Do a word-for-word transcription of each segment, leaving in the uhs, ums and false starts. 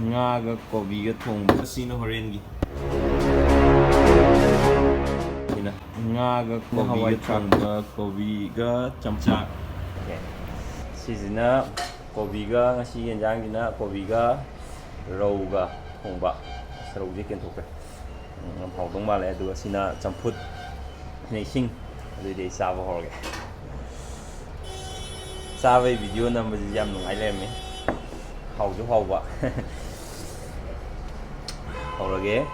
ꯉꯥꯒ ꯀꯣꯕꯤꯒ ꯊꯣꯡꯕ꯫ ꯁꯤꯅ ꯍꯣꯔꯦꯟꯒꯤ꯫ ꯁꯤꯅ ꯉꯥꯒ ꯀꯣꯕꯤꯒ ꯍꯋꯥꯏ ꯊꯣꯡꯕ, ꯀꯣꯕꯤꯒ ꯆꯝꯆꯥ꯫ ꯑꯣꯀꯦ꯫ ꯁꯤꯁꯤꯅ ꯀꯣꯕꯤꯒ, ꯉꯁꯤꯒꯤ ꯌꯦꯟꯖꯥꯡꯁꯤꯅ ꯀꯣꯕꯤꯒ ꯔꯧꯒ ꯊꯣꯡꯕ꯫ ꯑꯁ, ꯔꯧꯁꯦ ꯀꯦꯟꯊꯣꯛꯈ꯭ꯔꯦ꯫ ꯎꯝ, ꯌꯥꯝ ꯍꯥꯎꯗꯧ ꯃꯥꯜꯂꯦ꯫ ꯑꯗꯨꯒ ꯁꯤꯅ ꯆꯝꯐꯨꯠ, ꯁꯤꯅ ꯏꯁꯤꯡ꯫ ꯑꯗꯨꯗꯤ ꯑꯩ ꯆꯥꯕ ꯍꯧꯔꯒꯦ꯫ ꯆꯥꯕꯩ ꯚꯤꯗꯤꯑꯣ ꯅꯝꯕꯁꯤꯗꯤ ꯌꯥꯝ ꯅꯨꯡꯉꯥꯏ ꯂꯩꯔꯝꯃꯦ꯫ ꯍꯥꯎꯁꯨ ꯍꯥꯎꯕ꯫ ꯍꯧꯔꯒꯦ꯫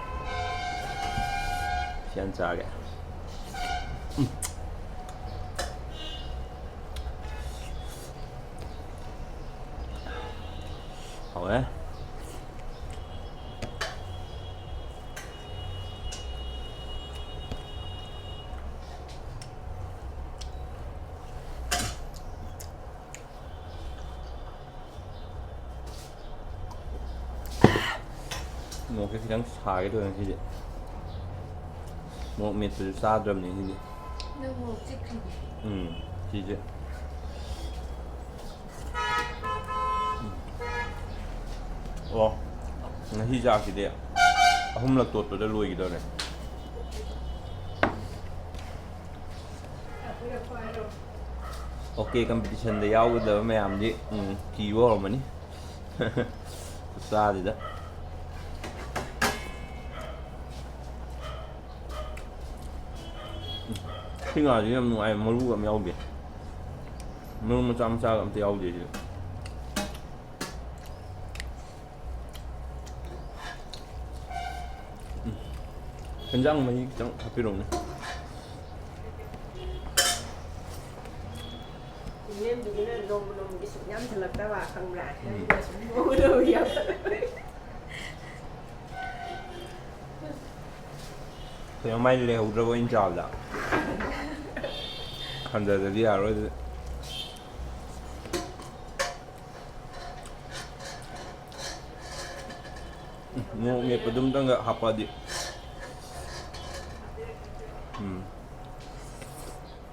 ꯁꯤ ꯍꯥꯟꯅ ꯆꯥꯒꯦ꯫ ꯎꯝ꯫ ꯍꯥꯎꯋꯦ꯫ ꯃꯣꯔꯣꯛꯁꯦ ꯈꯤꯇꯪ ꯁꯥꯒꯦ ꯇꯧꯋꯦ ꯉꯁꯤꯗꯤ꯫ ꯃꯣꯔꯣꯛ ꯃꯦꯠꯄꯁꯨ ꯆꯥꯗ꯭ꯔꯕꯅꯤ ꯉꯁꯤꯗꯤ꯫ ꯅꯪ ꯃꯣꯔꯣꯛ ꯆꯤꯛꯈ꯭ꯔꯤꯅꯦ꯫ ꯎꯝ, ꯁꯤꯁꯦ꯫ ꯎꯝ꯫ ꯑꯣ, ꯉꯁꯤ ꯆꯥꯛꯁꯤꯗꯤ ꯑꯍꯨꯝꯂꯛ ꯇꯣꯠꯄꯗ ꯂꯣꯏꯈꯤꯗꯧꯔꯦ꯫ ꯑꯣꯀꯦ, ꯀꯝꯄꯤꯇꯤꯁꯟꯗ ꯌꯥꯎꯒꯗꯕ ꯃꯌꯥꯝꯗꯤ, ꯎꯝ, ꯀꯤꯕ ꯍꯧꯔꯝꯃꯅꯤ꯫ ꯈꯨꯆꯥꯁꯤꯗ꯫ ꯁꯤ ꯉꯥꯁꯤ ꯌꯥꯝ ꯅꯨꯡꯉꯥꯏ, ꯃꯔꯨꯒ ꯑꯝ ꯌꯥꯎꯗꯦ꯫ ꯃꯔꯨ ꯃꯆꯥ ꯃꯆꯥꯒ ꯑꯝꯇ ꯌꯥꯎꯗꯦ ꯁꯤꯗ꯫ ꯎꯝ꯫ ꯍꯦꯟꯖꯥꯡ ꯃꯍꯤ ꯈꯤꯇꯪ ꯍꯥꯞꯄꯤꯔꯛꯎꯅꯦ꯫ ꯏꯅꯦꯝꯗꯨꯒꯤꯅ ꯅꯣꯡꯃ ꯅꯣꯡꯃꯒꯤ ꯁꯨꯝ ꯌꯥꯝꯁꯤꯜꯂꯛꯇꯕ, ꯈꯪꯕ꯭ꯔꯥ? ꯎꯝ꯫ ꯅꯪꯒꯤꯅ ꯁꯨꯝ ꯅꯣꯡꯃ ꯅꯣꯡꯃꯒꯤ ꯌꯥꯝꯁꯤꯜꯂꯛꯄ꯫ ꯀꯩꯅꯣ, ꯃꯥꯏ ꯂꯩꯍꯧꯗ꯭ꯔꯕ ꯑꯩꯅ ꯆꯥꯕꯗ? ꯍꯟꯊꯗ꯭ꯔꯗꯤ ꯌꯥꯔꯔꯣꯏ ꯑꯗꯨꯗꯤ꯫ ꯎꯝ, ꯃꯣꯔꯣꯛ ꯃꯦꯠꯄꯗꯨꯝꯇꯪꯒ ꯍꯥꯞꯄꯛꯑꯗꯤ꯫ ꯎꯝ꯫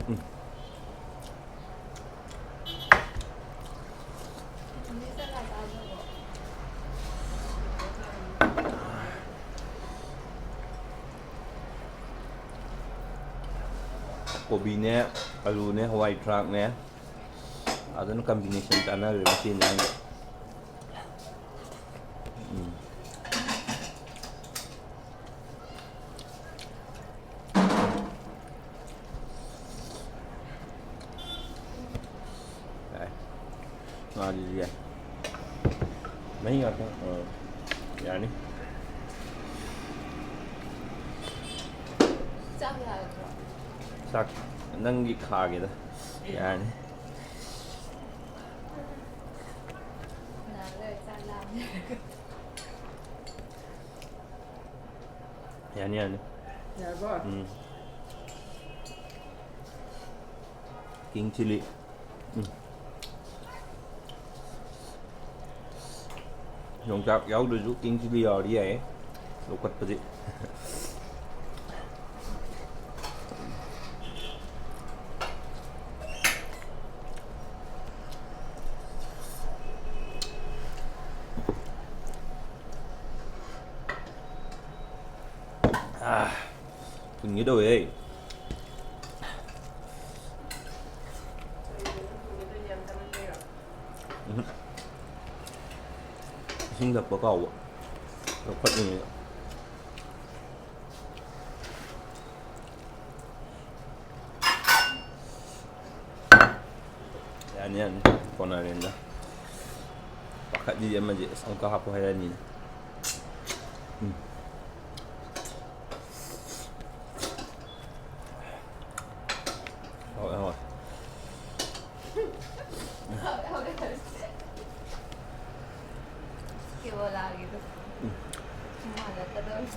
ꯎꯝ꯫ ꯀꯣꯕꯤꯅꯦ, ꯑꯂꯨꯅꯦ, ꯍꯋꯥꯏ ꯊ꯭ꯔꯥꯛꯅꯦ, ꯑꯗꯨꯅ combination ꯆꯥꯟꯅꯈ꯭ꯔꯦ ꯃꯁꯤ ꯏꯟꯖꯥꯡꯒ꯫ ꯎꯝ꯫ ꯌꯥꯏ꯫ ꯉꯥꯁꯤꯁꯨ ꯌꯥꯏ꯫ ꯃꯍꯤ ꯉꯥꯛꯇꯪ, ꯑ, ꯌꯥꯅꯤ꯫ ꯆꯥꯛ ꯌꯥꯔꯗ꯭ꯔꯣ? ꯆꯥꯛ ꯅꯪꯒꯤ ꯈꯥꯒꯦꯗ꯫ ꯌꯥꯔꯅꯤ꯫ ꯉꯥꯏꯍꯥꯛ ꯂꯩꯔ ꯆꯥꯛ ꯂꯥꯝꯃꯦ꯫ ꯌꯥꯅꯤ, ꯌꯥꯅꯤ꯫ ꯌꯥꯔꯕꯣ? ꯎꯝ꯫ King chilli꯫ ꯎꯝ꯫ ꯌꯣꯡꯆꯥꯛ ꯌꯥꯎꯗ꯭ꯔꯁꯨ king chilli ꯌꯥꯎꯔꯗꯤ ꯌꯥꯏꯌꯦ ꯂꯧꯈꯠꯄꯁꯦ꯫ ꯑꯥ, ꯐꯨꯟꯒꯦ ꯇꯧꯋꯦꯍꯦ꯫ ꯎꯝ꯫ ꯏꯁꯤꯡ ꯊꯛꯄ ꯀꯥꯎꯕ꯫ ꯂꯧꯈꯠꯂꯤꯉꯩꯗ꯫ ꯌꯥꯅꯤ, ꯌꯥꯅꯤ꯫ ꯀꯣꯟꯅꯔꯦꯅ꯫ ꯄꯥꯈꯠꯂꯤ ꯑꯃꯁꯦ, ꯑꯁ, ꯑꯃꯨꯛꯀ ꯍꯥꯞꯄꯨ ꯍꯥꯏꯔꯛꯑꯅꯤꯅ꯫ ꯎꯝ꯫ ꯍꯣꯏ, ꯍꯣꯏ꯫ ꯀꯦꯕꯣꯂꯥꯒꯤꯗꯣ꯫ ꯎꯝ꯫ ꯃꯥꯜꯂꯛꯀꯗꯧꯔꯦ꯫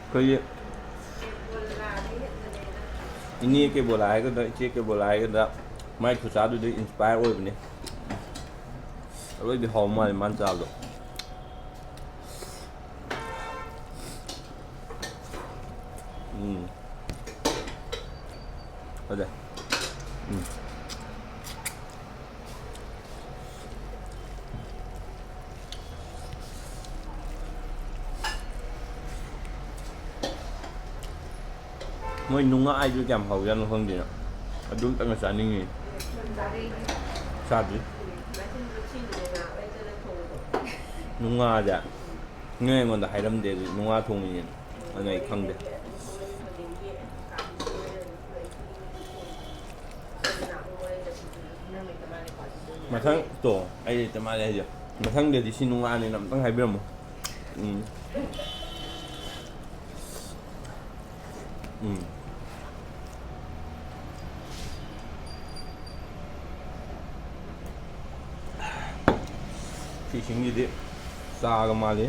ꯑꯩꯈꯣꯏꯒꯤ ꯀꯦꯕꯣꯂꯥꯗꯤ ꯍꯦꯟꯕꯅꯦꯅ꯫ ꯏꯅꯦ ꯀꯦꯕꯣꯂꯥ ꯍꯥꯏꯒꯗ꯭ꯔꯥ, ꯏꯆꯦ ꯀꯦꯕꯣꯂꯥ ꯍꯥꯏꯒꯗ꯭ꯔꯥ, ꯃꯥꯏ ꯈꯨꯆꯥꯗꯨꯗꯤ inspire ꯑꯣꯏꯕꯅꯦ꯫ ꯑꯔꯣꯏꯕꯤ ꯍꯥꯎ ꯃꯥꯜꯂꯦ ꯃꯥꯅ ꯆꯥꯕꯗꯣ꯫ ꯎꯝ꯫ ꯐꯖꯩ꯫ ꯎꯝ꯫ ꯃꯣꯏ ꯅꯨꯡꯉꯥ ꯍꯥꯏꯗꯨ ꯀꯌꯥꯝ ꯍꯥꯎꯖꯥꯠꯅꯣ ꯈꯪꯗꯦꯅ꯫ ꯑꯗꯨ ꯑꯝꯇꯪꯒ ꯆꯥꯅꯤꯡꯉꯤ꯫ ꯆꯥꯗ꯭ꯔꯤ꯫ ꯅꯨꯡꯉꯥꯁꯦ꯫ ꯅꯣꯏ ꯑꯩꯉꯣꯟꯗ ꯍꯥꯏꯔꯝꯗꯦ ꯑꯗꯨ ꯅꯨꯡꯉꯥ ꯊꯣꯡꯉꯤꯅꯦꯅ꯫ ꯑꯗꯨꯅ ꯑꯩ ꯈꯪꯗꯦ꯫ ꯃꯊꯪ ꯇꯣ ꯑꯩ ꯂꯩꯇ ꯃꯥꯜꯂꯦ ꯍꯥꯏꯁꯦ꯫ ꯃꯊꯪꯗꯗꯤ ꯁꯤ ꯅꯨꯡꯉꯥꯅꯤꯅ ꯑꯝꯇꯪ ꯍꯥꯏꯕꯤꯔꯝꯃꯣ꯫ ꯎꯝ꯫ ꯎꯝ꯫ ꯁꯤꯁꯤꯡꯁꯤꯗꯤ ꯆꯥꯒ ꯃꯥꯜꯂꯤ꯫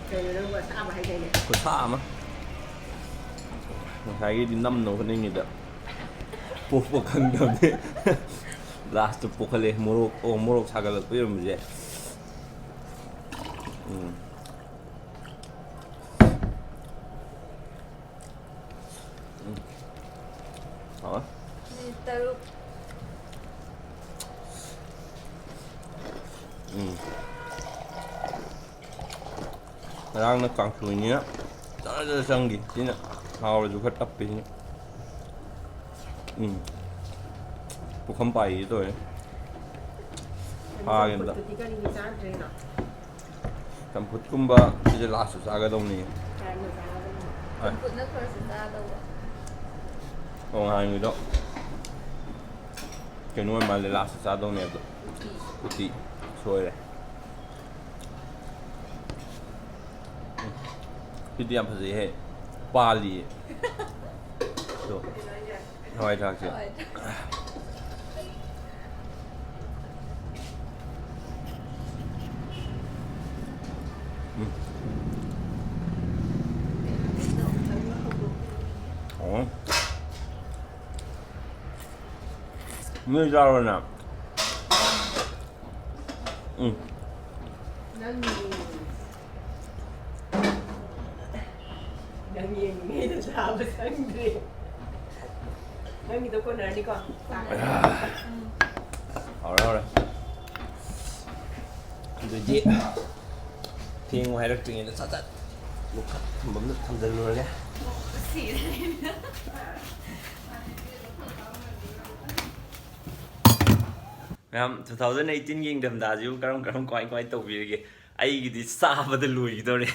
ꯀꯩꯅꯣ ꯅꯪꯕꯨ ꯑꯁꯥꯕ ꯍꯥꯏꯗꯥꯏꯅꯦ? ꯈꯨꯠꯁꯥ ꯑꯃ꯫ ꯉꯁꯥꯏꯒꯤꯗꯤ ꯅꯝꯅꯕ ꯍꯣꯠꯅꯉꯩꯗ ꯄꯣꯛꯄ ꯈꯪꯗꯕꯅꯤ꯫ ꯂꯥꯁꯇ ꯄꯣꯛꯈꯠꯂꯛꯑꯦ꯫ ꯃꯣꯔꯣꯛ, ꯑꯣ, ꯃꯣꯔꯣꯛ ꯁꯥꯒꯠꯂꯛꯄ ꯑꯣꯏꯔꯝꯕꯁꯦ꯫ ꯎꯝ꯫ ꯎꯝ꯫ ꯍꯥꯎꯋꯦ꯫ ꯃꯤꯅꯤꯠ ꯇꯔꯨꯛ꯫ ꯎꯝ꯫ ꯉꯔꯥꯡꯅ ꯀꯥꯡꯁꯣꯏꯅꯤꯅ ꯖꯔ ꯖꯔ ꯆꯪꯈꯤ꯫ ꯁꯤꯅ ꯍꯥꯎꯔꯁꯨ ꯈꯔ ꯇꯞꯄꯤ ꯁꯤꯅ꯫ ꯎꯝ꯫ ꯄꯨꯈꯝ ꯄꯥꯏꯒꯦ ꯇꯧꯋꯦ꯫ ꯐꯥꯒꯦ ꯑꯝꯇ꯫ ꯆꯝꯐꯨꯠꯇꯨꯗꯤ ꯀꯔꯤꯒꯤ ꯆꯥꯗ꯭ꯔꯤꯅꯣ? ꯆꯝꯐꯨꯠꯀꯨꯝꯕ ꯁꯤꯁꯦ ꯂꯥꯁꯇ ꯆꯥꯒꯗꯧꯅꯤ꯫ ꯀꯔꯝꯅ ꯆꯥꯒꯗꯕꯅꯣ? ꯍꯣꯏ꯫ ꯆꯝꯐꯨꯠꯅ ꯐꯥꯔꯁꯇ ꯆꯥꯗꯧꯕ꯫ ꯑꯣ, ꯉꯍꯥꯟꯒꯤꯗꯣ ꯀꯩꯅꯣ ꯑꯣꯏ ꯃꯥꯜꯂꯦ, ꯂꯥꯁꯇ ꯆꯥꯗꯧꯅꯦ ꯍꯥꯏꯕꯗꯣ꯫ ꯎꯇꯤ꯫ ꯎꯇꯤ꯫ ꯁꯣꯏꯔꯦ꯫ ꯁꯤꯗꯤ ꯌꯥꯝ ꯐꯖꯩꯍꯦ꯫ ꯄꯥꯜꯂꯤꯌꯦ꯫ ꯗꯣ꯫ ꯍꯋꯥꯏ ꯊ꯭ꯔꯥꯛꯁꯦ꯫ ꯍꯋꯥꯏ ꯊ꯭ꯔꯥꯛ꯫ ꯎꯝ꯫ ꯑꯣ꯫ ꯅꯣꯏ ꯆꯥꯔꯣꯅ꯫ ꯎꯝ꯫ ꯅꯪꯒꯤ, ꯅꯪ ꯌꯦꯡꯉꯤꯉꯩꯗ ꯆꯥꯕ ꯆꯪꯗ꯭ꯔꯦ꯫ ꯅꯪꯒꯤꯗꯣ ꯀꯣꯟꯅꯔꯅꯤꯀꯣ? ꯍꯧꯔꯦ, ꯍꯧꯔꯦ꯫ ꯑꯗꯨꯗꯤ ꯊꯦꯡꯉꯨ ꯍꯥꯏꯔꯛꯇ꯭ꯔꯤꯉꯩꯗ ꯁꯠ ꯁꯠ ꯂꯨꯈꯠ ꯊꯝꯐꯝꯗ ꯊꯝꯖꯤꯜꯂꯨꯔꯒꯦ꯫ ꯃꯌꯥꯝ, two thousand eighteenꯒꯤ ꯏꯪꯊꯝꯊꯥꯁꯤꯕꯨ ꯀꯔꯝ ꯀꯔꯝ, ꯀꯃꯥꯏ ꯀꯃꯥꯏ ꯇꯧꯕꯤꯔꯤꯒꯦ? ꯑꯩꯒꯤꯗꯤ ꯆꯥꯕꯗ ꯂꯣꯏꯈꯤꯗꯧꯔꯦ꯫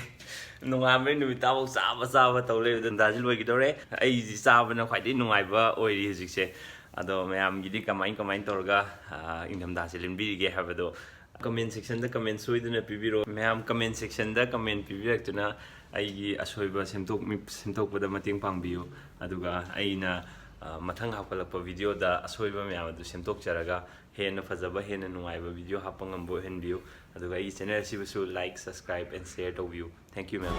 ꯅꯣꯡꯉꯥꯟꯕꯩ ꯅꯨꯃꯤꯠ ꯇꯥꯐꯥꯎ ꯆꯥꯕ ꯆꯥꯕ ꯇꯧ ꯂꯩꯕꯗ ꯏꯪꯊꯝꯊꯥꯁꯤ ꯂꯣꯏꯈꯤꯗꯧꯔꯦ꯫ ꯑꯩꯁꯤ ꯆꯥꯕꯅ ꯈ꯭ꯋꯥꯏꯗꯒꯤ ꯅꯨꯡꯉꯥꯏꯕ ꯑꯣꯏꯔꯤ ꯍꯧꯖꯤꯛꯁꯦ꯫ ꯑꯗꯣ ꯃꯌꯥꯝꯒꯤꯗꯤ ꯀꯃꯥꯏ ꯀꯃꯥꯏꯅ ꯇꯧꯔꯒ, ꯑ, ꯏꯪꯊꯝꯊꯥꯁꯦ ꯂꯦꯟꯕꯤꯔꯤꯒꯦ ꯍꯥꯏꯕꯗꯣ comment sectionꯗ comment ꯁꯣꯏꯗꯅ ꯄꯤꯕꯤꯔꯣ꯫ ꯃꯌꯥꯝ comment sectionꯗ comment ꯄꯤꯕꯤꯔꯛꯇꯨꯅ ꯑꯩꯒꯤ ꯑꯁꯣꯏꯕ ꯁꯦꯝꯗꯣꯛ-, ꯁꯦꯝꯗꯣꯛꯄꯗ ꯃꯇꯦꯡ ꯄꯥꯡꯕꯤꯌꯨ꯫ ꯑꯗꯨꯒ ꯑꯩꯅ, ꯑ, ꯃꯊꯪ ꯍꯥꯞꯀꯠꯂꯛꯄ videoꯗ ꯑꯁꯣꯏꯕ ꯃꯌꯥꯝ ꯑꯗꯨ ꯁꯦꯝꯗꯣꯛꯆꯔꯒ ꯍꯦꯟꯅ ꯐꯖꯕ, ꯍꯦꯟꯅ ꯅꯨꯡꯉꯥꯏꯕ video ꯍꯥꯞꯄ ꯉꯝꯕ ꯑꯣꯏꯍꯟꯕꯤꯌꯨ꯫ ꯑꯗꯨꯒ ꯑꯩꯒꯤ channel ꯑꯁꯤꯕꯨꯁꯨ like, subscribe and share ꯇꯧꯕꯤꯌꯨ꯫ Thank you, ma'am꯫